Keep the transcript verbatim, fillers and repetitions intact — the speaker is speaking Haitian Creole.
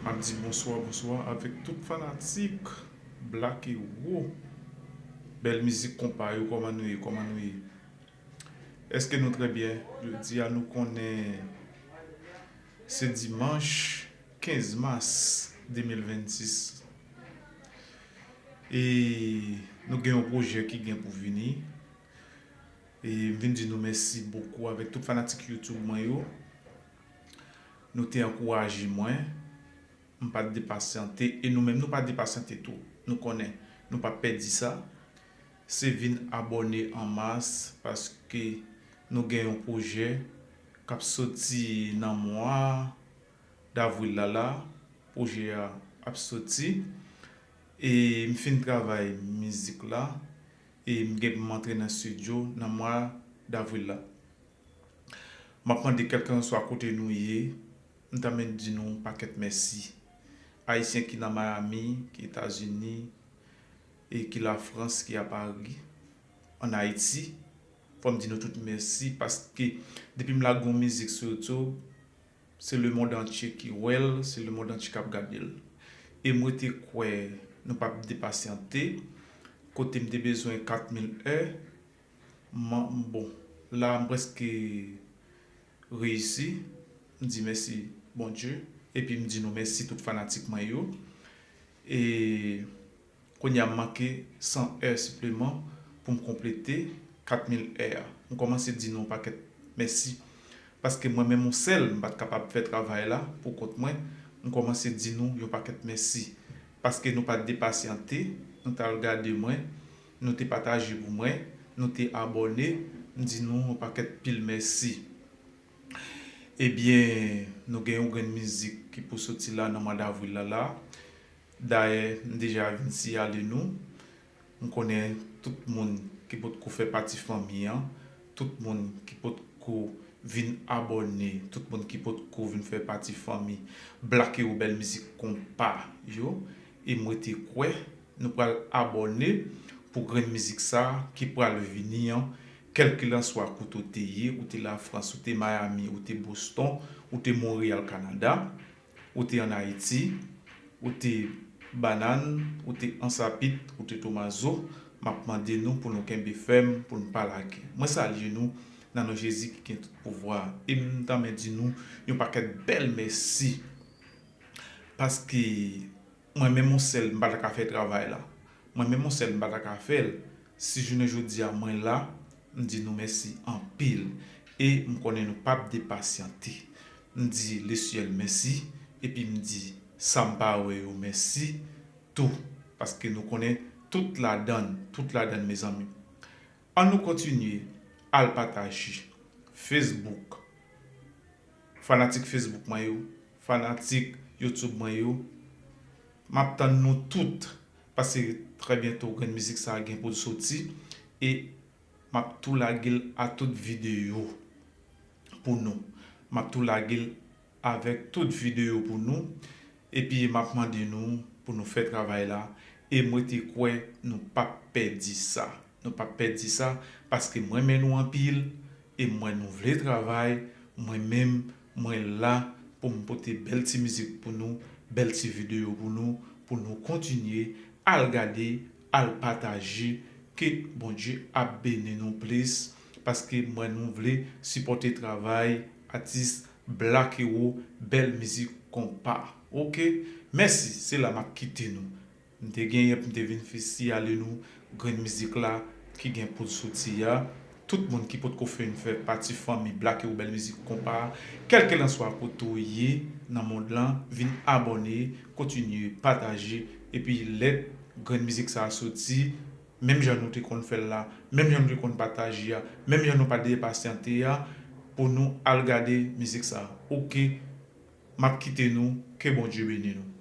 M ap di bonswa, bonswa avèk tout fanatik Black Hero. Bèl mizik konpa yo, kòman nou ye, kòman nou ye? Èske nou trè byen? Jodi a nou konnen se dimanch kenz mas de mil vennsis. E nou gen yon pwojè ki gen pou vini. E m vin di nou mèsi bokou avèk tout fanatik YouTube mwen yo. Nou te ankouraje mwen. M pa t depasyante e nou menm nou pa depasyante tou. Nou konnen nou p ap pèdi sa. Se vin abòne an mas paske nou gen yon pwojè k ap soti nan mwa davril la la. Pwojè a ap soti e m fin travay mizik la e m gen pou m antre nan estidyo nan mwa davril la. M ap mande kèlkanswa kote nou ye, m ta renmen di nou yon pakèt mèsi. Ayisyen ki nan Miami, ki Etazini, e ki Lafrans, ki a Pari, ann Ayiti, fò m di nou tout mèsi paske depi m lage yon mizik sou YouTube, se lemonn antye ki wè l, se lemonn antye k ap gade l. E m rete kwè nou p ap depasyante. Kote m te bezwen kat mil è, bon, la m prèske reyisi. M di mèsi Bondye. Epi m di nou mèsi tout fanatik mwen yo. E kounye a m manke san è sipleman pou m konplete kat mil è a. M kòmanse di nou yon pakèt mèsi. Paske mwen menm yon sèl, m pa t kapab fè travay la pou kont mwen. M kòmanse di nou yon pakèt mèsi. Paske nou pa t depasyante, nou t al gade mwen, nou te pataje pou mwen, nou te abòne, m di nou yon pakèt pil mèsi. Ebyen, nou gen yon grenn mizik ki pou soti la nan mwa davril la la. Dayè, m deja vin siyale nou. M konnen tout moun ki potko fè pati fanmi an, tout moun ki potko vin abòne, tout moun ki potko vin fè pati fanmi Black Hero Bèl Mizik Konpa yo, e m rete kwè nou pral abòne pou grenn mizik sa ki pral vini an, kèlkelanswa kote w te ye, ou te Lafrans, ou te Miami, ou te Boston, ou te Monreyal, Kanada, ou te ann Ayiti, ou te Banann, ou te Ansapit, ou te Tomazo, m ap mande nou pou nou kenbe fèm, pou nou pa lage. Mwen salye nou nan non Jezi ki gen tout pouvwa. E m ta renmen di nou yon pakèt bèl mèsi. Paske mwen menm yon sèl, m pa ta ka fè travay la. Mwen menm yon sèl, m pa ta ka fè l. Si jounen jodi a mwen la, m di nou mèsi anpil. E m konnen nou p ap depasyante. M di lesyèl mèsi, epi m di sa m pa wè yo mèsi tou. Paske nou konnen tout ladann, tout ladann, mezanmi. Ann nou kontinye al pataje Facebook. Fanatik Facebook mwen yo, fanatik YouTube mwen yo, m ap tann nou tout, paske trè byento grenn mizik sa a gen pou l soti, e m ap tou lage l a tout videyo pou nou. M ap tou lage l avèk tout videyo pou nou, epi m ap mande nou pou nou fè travay la, e m rete kwè nou p ap pèdi sa. Nou p ap pèdi sa, paske m renmen nou anpil, e m wè nou vle travay, mwen menm, mwen la pou m pote bèl ti mizik pou nou, bèl ti videyo pou nou, pou nou kontinye al gade, al pataje, ke Bondye ap beni nou plis, paske m wè nou vle sipòte travay atis Black Hero, Bèl Mizik Konpa. Oke? Mèsi, se la m ap kite nou. M te genyen pou m te vin fi siyale nou grenn mizik la ki gen pou l soti a. Tout moun ki potko fin fè pati fanmi Black Hero Bèl Mizik Konpa a, kèlkelanswa kote w ye nan mond lan, vin abòne, kontinye pataje, epi lè grenn mizik sa a soti, menm jan nou te konn fè l la, menm jan nou te konn pataje a, menm jan nou pa t depasyante a, pou nou al gade mizik sa a. Oke, m ap kite nou, ke Bondye beni nou.